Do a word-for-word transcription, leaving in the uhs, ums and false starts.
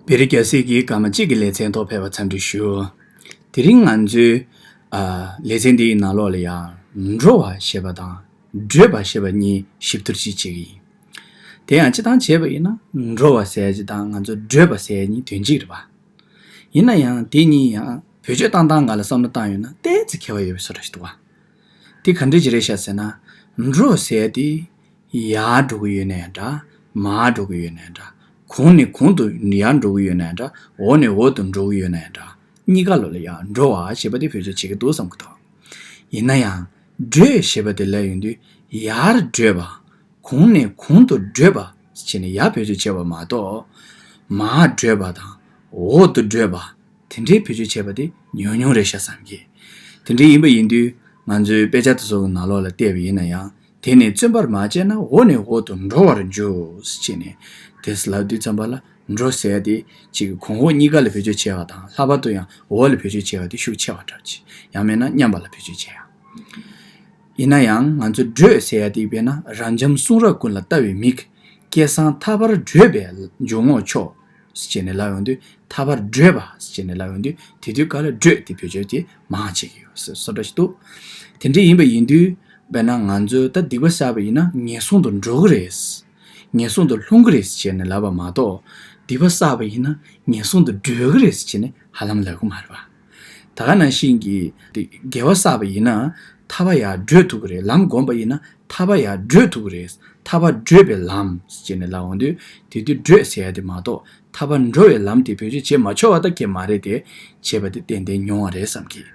བེ་རི་རྒྱལ་སྲས་ཀྱིས་སྐར་མ་གཅིག་གི་ལེ་ཚན་ཐོག་ཕེབས་པར་འཚམས་འདྲི་ཞུ། དེ་རིང་ང་ཚོའི་ཨ་ལེ་ཚན་འདིའི་ནང་ལོགས་ལ་ཡང་འགྲོ་བ་ཞེས་པ་དང་བགྲོད་པ་ཞེས་པ་གཉིས་ཞིབ་བསྡུར་ཅིག་བྱེད་ཀྱི་ཡིན། དེ་ཡང་སྤྱིར་བཏང་བྱས་པ་ཡིན་ན་འགྲོ་བ་ཟེར་ཡ་ཅིག་དང་ང་ཚོ་བགྲོད་པ་ཟེར་ཡ་གཉིས་དོན་གཅིག་རེད་པ། ཡིན་ན་ཡང་དེ་གཉིས་ཡང་བེད་སྤྱོད་བཏང་སྟངས་སྒང་ལ་བསམ་བློ་བཏང་ཡོད་ན་ཏོག་ཙམ་ཁྱད་པར་ཡོད་པའི་བཟོ་འདྲ་ཞིག་འདུག་པ། དེ་ག་འདྲ་ཅིག་རེད་ཤག་ཟེར་ན། འགྲོ་ཟེར་ཡ་དེ་ཡར་འགྲོ་གི་ཡོད་ན་ཡང་འདྲ། མར་འགྲོ་གི་ཡོད་ན་ཡང་འདྲ། གོང་ནས་གོང་དུ་ཡར་འགྲོ་གི་ཡོད་ན་ཡང་འདྲ། འོག་ནས་འོག་ཏུ་འགྲོ་གི་ཡོད་ན་ཡང་འདྲ། གཉིས་ཀ་ལོ་ལ་ཡང་འགྲོ་བ་ཞེས་པ་དེ་བེད་སྤྱོད་བྱེད་ཀྱི་འདུག་བསམ་གྱི་འདུག། ཡིན་ན་ཡང་བགྲོད་ཞེས་པ་དེ་ལབ་ཡོང་དུས་ཡར་བགྲོད་པ། གོང་ནས་གོང་དུ་བགྲོད་པ་བྱས་ནས་ཡར་བེད་སྤྱོད་བྱས་པ་མ་གཏོགས། མར་བགྲོད་པ་དང་འོག་ཏུ་བགྲོད་པ། དེ་འདྲའི་བེད་སྤྱོད་བྱས་པ་དེ་ཉུང་ཉུང་རེད་ཤག་བསམ་གི། དེ་འདྲའི་ཡིན་པ་ཡིན་དུས་ང་ཚོའི་དཔེ་ཆ་དེ་ཚོ་གི་ནང་ལོགས་ལ་བལྟས་པ་ཡིན་ན་ཡང་དེ་ནས་བཙུན་པར་མ་བྱས་ན་འོག་ནས་འོག་ཏུ་འགྲོ་བར་འགྱུར་ཞེས་ནས་དེ་ལབ་དུས་ཙམ་པ་ལ་འགྲོ་ཟེར་ཡ་དེ་གཅིག་གོང་འོག་གཉིས་ཀ་ལ་བེད་སྤྱོད་བྱས་པ་དང་ལྷག་པར་དུ་ཡང་འོག་ལ་བེད་སྤྱོད་བྱས་པ་དེ་ཤུགས་ཆེ་བ་འདྲ་ཅིག་ཡང་མིན་ན་མཉམ་པ་ལ་བེད་སྤྱོད་བྱས་ཡ། ཡིན་ན་ཡང་ང་ཚོ་བགྲོད་ཟེར་ཡ་དེ་དཔེར་ན་རབ་འབྱམས་གསུང་རབ་ཀུན་ལ་ལྟ་བའི་མིག་སྐལ་བཟང་ཐར་པར་བགྲོད་པའི་འཇུག་ངོགས་མཆོག་ཟེར་བྱས་ནས་ལབ་ཡོང་དུས་ཐར་པར་བགྲོད་པ་ཟེར་བྱས་ནས་ལབ་ཡོང་དུས་དེ་དུས་སྐབས་ལ་བགྲོད་དེ་བེད་སྤྱོད་དེ་མང་བྱེད་ཀྱི་ཡོད་ཟེར་བཟོ་འདྲ་ཞིག་འདུག། དེ་འདྲ་ཡིན་པ་ཡིན་དུས་དཔེར་ན་ང་ཚོས་ད་སྡིག་པ་བསགས་པ་ཡིན་ན་ངན་སོང་དུ་འགྲོ་གི་རེད། ངན་སོང་དུ་ལྷུང་གི་རེད་ཟེར་བྱས་ནས་ལབ་པ་མ་གཏོགས་སྡིག་པ་བསགས་པ་ཡིན་ན་ངན་སོང་དུ་འགྲོ་གི་རེད་ཟེར་བྱས་ནས་ཧ་ལམ་ལབ་གི་མ་རེད་པ། ད་ག་ནང་བཞིན་གྱི་དགེ་བ་བསགས་པ་ཡིན་ན་ཐར་པ་ཡར་བགྲོད་ཐུབ་ཀྱི་རེད། ལམ་བསྒོམས་པ་ཡིན་ན་ཐར་པ་ཡར་བགྲོད་ཐུབ་ཀྱི་རེད། ཐར་པ་བགྲོད་པའི་ལམ་ཟེར་ནས་ལབ་འོང་དུས་དེ་དུས་བགྲོད་ཟེར་ཡ་དེ་མ་གཏོགས་ཐར་པ་འགྲོ་བའི་ལམ་དེ་བེད་སྤྱོད་བྱེད་མ་ཆོག་པ་ད་གས་མ་རེད་དེ། བྱས་པ་དེ་ཏན་ཏན་ཉུང་བ་རེད་བསམ་གི།